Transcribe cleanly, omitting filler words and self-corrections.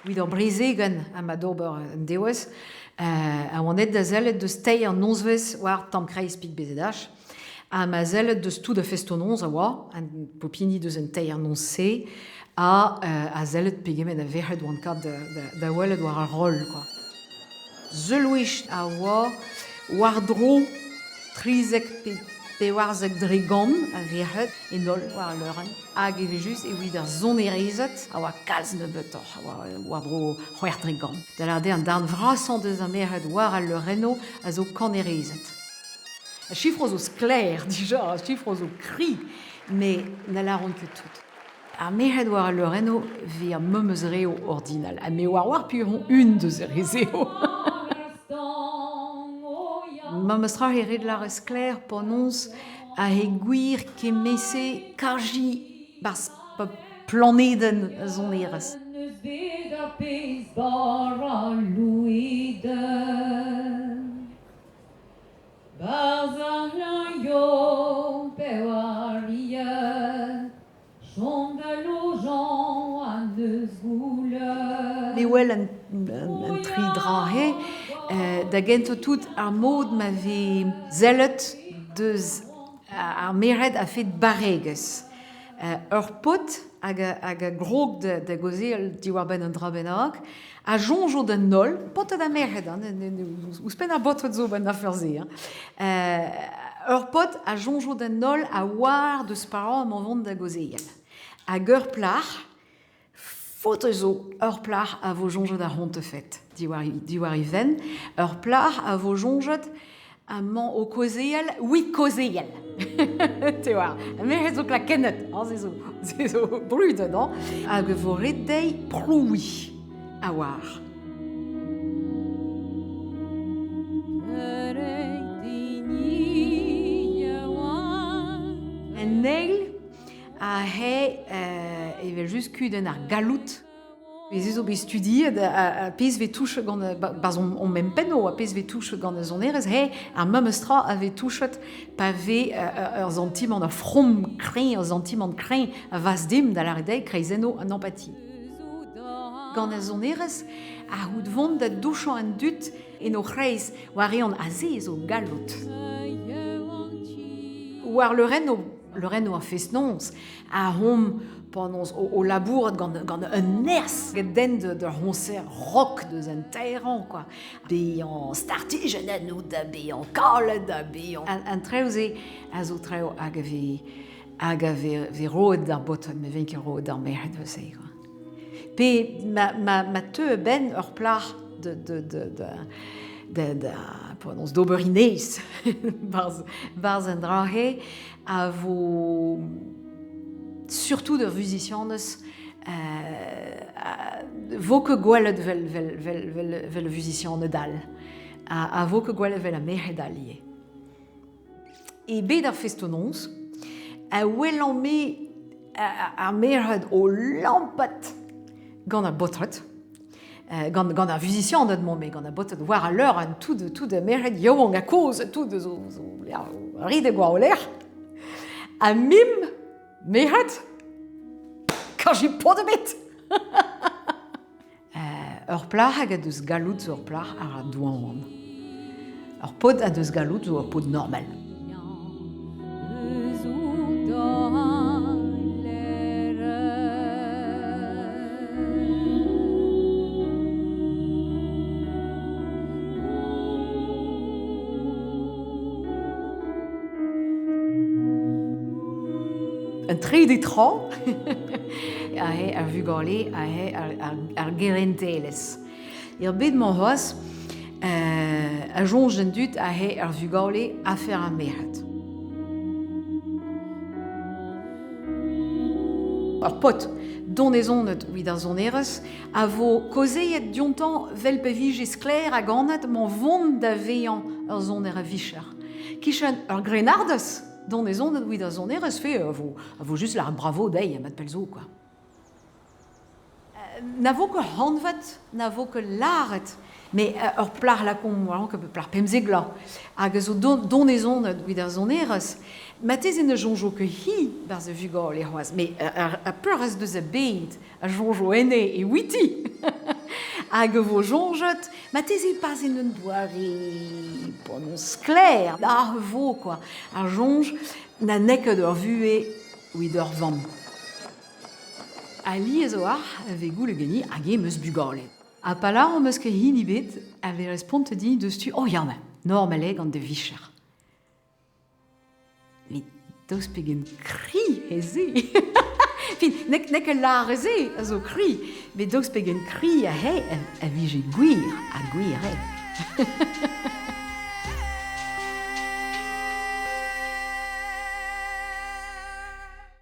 Evit ur brezegenn ha ma d'ober un devezh a oan aet da sellet deus teir nozvezh war tamm kreiz Pik BZH ha ma sellet deus tout a festoù-noz a oa, pep hini deus an teir noz-se ha a sellet pegement a verc'hed oant kat da welet war ar roll quoi. Seul wech a oa war-dro 13 pe 14% a verc'hed en holl war al leurenn. Hag evel-just evit ar sonerezed a oa kalz nebeutoc'h, a oa war-dro 6%. Da lâret eo an darn vrasañ deus ar merc'hed war al leurennoù a zo kanerezed. Ar sifroù zo sklaer dija, ar sifroù zo kri, met na lâront ket tout. Ar merc'hed war al leurennoù 'vez ar memes reoù ordinal, ha me oar war piv un deus ar re-seo. Memes tra e ret lâret sklaer penaos ha he gwir kement-se kaji 'barzh pep planedenn a sonerezh. N'eus bet ar pezh bara louedenn 'Barzh ar c'hlañioù pevar-ien Chom da lojañ ha n'eus goulenn. Me wel an tri dra-se da gentañ tout ar mod ma vez sellet deus ar merc'hed a-fet barregezh. Ur paotr hag a grog da gaozeal diwar-benn un dra bennak a soñjo d'an holl, paotred ha merc'hed, ouzhpenn ar baotred zo 'benn afer-se, ur paotr a soñjo d'an holl a oar deus para emañ vont da gaozeal. Hag ur plac'h, faot zo ur plac'h a vo soñjet ar c'hontefed diwar he fenn, ur plac'h a vo soñjet amañ o kaozeal, oui kaozeal. Te oar, merc'hed zo klakennet, hein, se zo, se zo brudet, hein. Hag e vo ret dezhi prouiñ a oar. En eil a he evel-just kudenn ar galloud. Ez zo bet studiet a pezh vez touchet gant barzh on mem penno a pezh vez touchet gant ar sonerezh he ar memes tra a vez touchet pa vez ur santimant a from kreñv ur santimant kreñv a vaz dimp da lâret dezhi kreizennoù an empathie. Gant ar sonerezh a c'hoût vont da douchañ an dud en o c'hreiz war eon aze zo galloud. War leurennoù leurennoù ar fest-noz a omp penaos o labourat gant un nerzh den d'ur c'hoñser rock deus un taerañ quoi. Bezañ startijenn ennout da bezañ kalet da bezañ an traoù-se a zo traoù hag a vez hag a vez roet d'ar baotred ne vez ket roet d'ar merc'hed eus-se quoi. Pe ma teu a-benn ur plac'h de de de de de penaos d'ober inez barzh an dra-se a vo surtout d'ur vuzisianez vo ket gwelet vel vel vel vel vel vuzisianed all a vo ket gwelet vel ar merc'hed all ivez. E bed ar festoù-noz a welan-me ar merc'hed o lampat gant ar baotred gant, gant ar vuzisianed mont me gant ar baotred war al leur an tout tout ar merc'hed yaouank ha kozh tout zo zo ya rit war o lerc'h ha mim merc'hed kaji paotr ebet Ur plac'h hag a deus galloud zo ur plac'h a ra doan. Ur paotr a deus galloud zo ur paotr normal. Un trede tra aze ar vugale aze ar gerentelezh. Er bed-mañ c'hoazh, A soñj d'an dud aze ar vugale afer ar merc'hed. Ur paotr donezonet evit ar sonerezh a vo kaozeet diontañ 'vel pa vije sklaer hag anat 'mañ 'vont da vezañ ur soner a-vicher. Kichen ur grennardez donezonet evit ar sonerezh fe a vo a vo just lâret bravo dezhi mat pell zo quoi. Na vo ket hanvet, na vo ket lâret, met ur plac'h lakaomp war ur plac'h 15 vloaz hag a zo donezonet evit ar sonerezh, marteze ne soñjo ket hi 'barzh e vugale c'hoazh, met ar peurrest deus ar bed a soñjo enne eviti hag a vo soñjet marteze pas en un doare penaos sklaer, ar vo quoi, ar soñj na n'eo ket ur vuhez evit ur vamm. Alies a-walc'h e vez goulet ganin hag em eus bugale. Ha pa lâran 'm eus ket hini ebet a vez respontet din deus-tu oh ya, normal eo gant da vicher. Met daoust pegen kri eo se Fin, n'eo ket lâret se a zo kri, met daoust pegen kri eo a vije gwir, ha gwir eo.